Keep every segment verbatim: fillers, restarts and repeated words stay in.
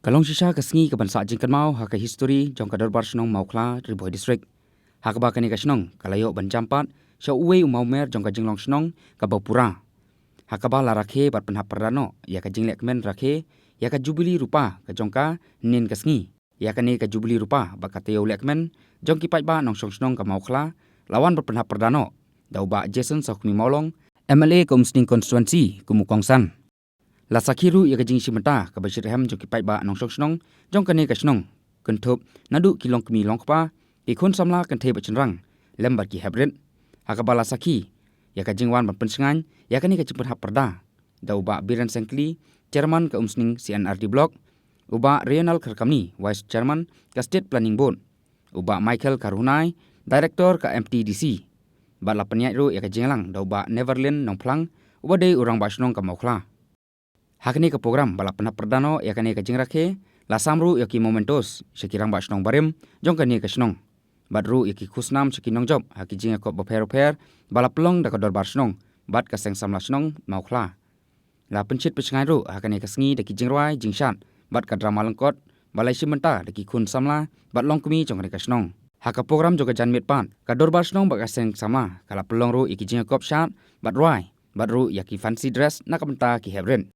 Ka long shisha ka sngi kaban sah jingkynmaw ha ka histori jong ka Dorbar Shnong Mawkhla, Ri Bhoi District, ha kaba kane ka shnong ka la ïoh ban jam pat sha uwei u mawmer jong ka jinglong shnong kaba pura, ha kaba la rakhe bad pynhap pyrda noh ïa ka jinglehkmen rakhe ïa ka Jubili Rupa ka jong ka hynnin ka sngi. Ïa kane ka Jubili Rupa bad ka taïew lehkmen jong ki paidbah nongshong shnong ka Mawkhla la wan ban pynhap pyrda noh da u Bah Jason Sawkmie Mawlong, M L A ka Umsning Constituency, kum u kongsan. La sakhi ruh ïa ka jingshim bynta kaba shitrhem jong ki paidbah nongshong shnong jong kane ka shnong, kynthup naduh ki longkmie longkpa, ki khun samla kynthei bad shynrang, lem bad ki heprit, ha kaba la sakhi ïa ka jingwan ban pynshngaiñ ïa kane ka jingpynhap pyrda da u Bah Biren Sengkli, Chairman ka Umsning C and R D Block, u Bah Rional Kharkamni, Vice Chairman ka State Planning Board, u Bah Michael Kharhunai, Director ka M T D C, bad la pynïaid ruh ïa ka jingïalang da u Bah Neverlin Nongphlang, uba dei u Rangbah Shnong ka Mawkhla. Ha kane ka program ba la pynhap pyrda noh ïa kane ka jingrakhe, la sam ruh ïa ki mementos sha ki rangbah shnong barim jong kane ka shnong, bad ruh ïa ki khusnam sha ki nongjop ha ki jingïakop bapher bapher ba la pynlong da ka Dorbar Shnong bad ka Seng Samla Shnong Mawkhla. La pynshit pynshngaiñ ruh ha kane ka sngi da ki jingrwai jingshad bad ka drama lyngkot ba la shim bynta da ki khun samla bad longkmie jong kane ka shnong. Ha ka program jong ka janmiet pat, ka Dorbar Shnong bad ka Seng Samla ka la pynlong ruh ïa ki jingïakop shad bad rwai, bad ruh ïa ki fancy dress na ka bynta ki heprit.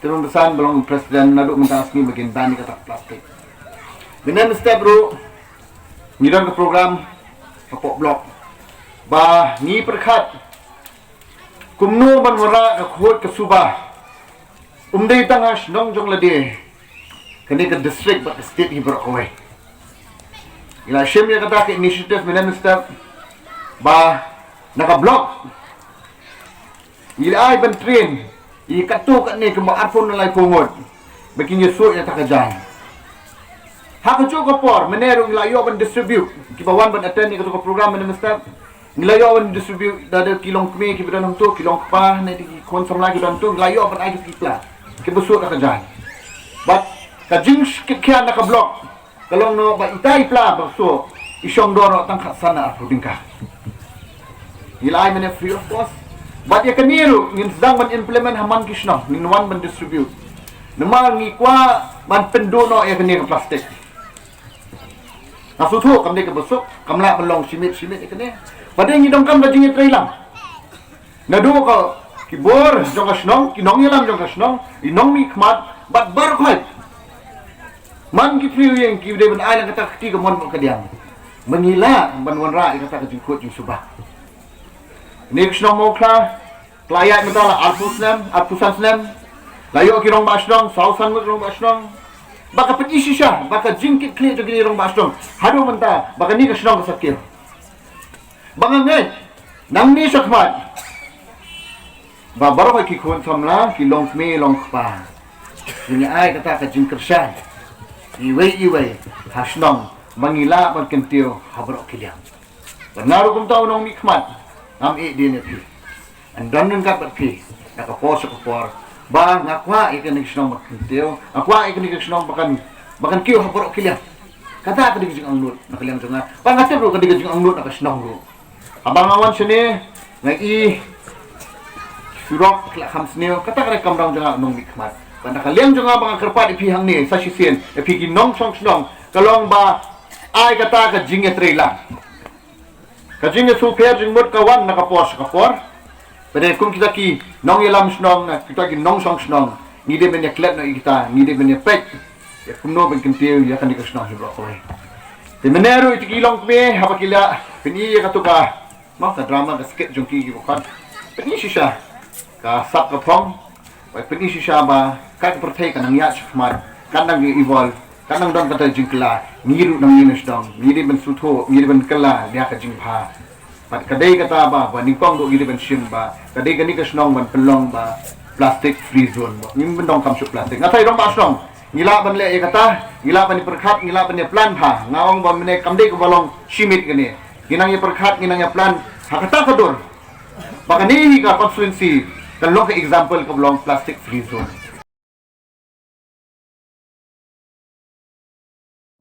Ïa ba long president naduh mynta ka sngi ba kin ban ïa kata ka plastik. Mynne mynstep ruh ngi don ka program hapoh block ba ngi pyrkhat kumno ban wanrah ka khuid ka suba. Um dei tang ha shnong jong lade, kane ka district bad ka state hi baroh kawei. Ngi la shim ïa kata ka initiative mynne mynstep ba na ka block ngi la ai ban train ïa katto katne kumba arphew ne laiphew ngut ba kin ïa suh ïa kata ka jaiñ. Ha kajuh ka por mynne ruh ngi la ïoh ban distribute, kiba wan ban attend ïa kato ka program mynne mynstep, ngi la ïoh ban distribute da ki longkmie kiba don hangto, ki longkpa ne ki khun samla kiba don hangto, ngi la ïoh ban ai ki pla kiba suh da ka jaiñ. Bad ka jingkit khia na ka block ka long noh ba ita i pla ba suh i shong dor noh tang khatsan na arphew tyngka. Ngi la ai mynne free of cost. Bad ïa kane ruh ngin sdang ban implement ha man ki shnong, ngin wan ban distribute. Namar ngi kwah ban pynduh noh ïa kane ka plastik. Nga sngewthuh kam dei kaba suk, kam lah ban long shi miet shi miet ïa kane. Bad ngi donkam ka jingïatreilang naduh ka ki bor jong ka shnong, ki nongïalam jong ka shnong, i nongmihkhmat bad baroh khoit. Man ki briew ïing ki dei ban ai lang kata ka kti kamon bad kadiang ba ngi lah ban wanrah ïa kata ka jingkhuid jingsuba. Kane ka shnong Mawkhla ka la ïaid mynta la arphew snem, arphew san snem. La ïoh ki rangbah shnong, saw san ngut rangbah shnong. Ba ka pyni shisha ba ka jingkitkhlieh jong kine rangbah shnong haduh mynta ba kane ka shnong ka sa kiew. Ba nga ngeit nangne shakhmat ba baroh ki khun samla, ki longkmie longkpa, ngin ïa ai kata ka jingkyrshan iwei iwei ha shnong ba ngi lah ban kyntiew ha baroh ki liang. Bad nga ruh kumta u nongmihkhmat, ngam ïeh dien ïa phi. Ngan don ryngkat bad phi na ka por sha ka por. Ba nga kwah ïa kane ka shnong ban kyntiew, nga kwah ïa kane ka shnong ba kan, ba kan kiew ha baroh ki liang. Kata ka dei ka jingangnud na ka liang jong nga. Ba nga tip ruh ka dei ka jingangnud na ka shnong ruh. Haba nga wan shane nga i surok ki la kham sniew, kata ka dei ka kamram jong nga u nongmihkhmat. Bad na ka liang jong nga ba nga kyrpad ïa phi hangne sa shisien, ïa phi ki nongshong shnong, ka long ba ai kata ka jingïatreilang. Ka jingïasngewpher jingmut ka wan na ka por sha ka por. Bad kum kita ki nongïalam shnong, na kita ki nongshong shnong, ngi dei ban ïaklet noh ïa kita, ngi dei ban ïapeit ïa kumno ban kyntiew ïa kane ka shnong hi baroh kawei. Te mynne ruh ïa ki longkmie haba ki la pyni ïa kato ka, ma, ka drama, ka skit jong ki, ki ba khot. Pyni shisha ka sap ka phong. Ba pyni shisha ba ka pyrthei ka nang ïaid shakhmat, ka nang ïa evolve, ka nang don kata jingkylla. Ngi ruh nangne na shnong ngi dei ban sngewthuh, ngi dei ban kylla ïa ka jingbha. Bad ka dei kata ba, ba nyngkong ruh ngi dei ban shim ba ka dei kane ka shnong ban pynlong ba plastic free zone. Ba ngim pyndonkam shuh plastic. Nga tharai rangbah shnong ngi lah ban leh ïa kata, ngi lah ban ïa pyrkhat, ngi lah ban ïa plan bha. Nga ong ba mynne kam dei kaba long shi miet kane. Ngi nang ïa pyrkhat, ngi nang ïa plan ha kata ka dur ba kane hi ka constituency kan long ka example kaba long plastic free zone.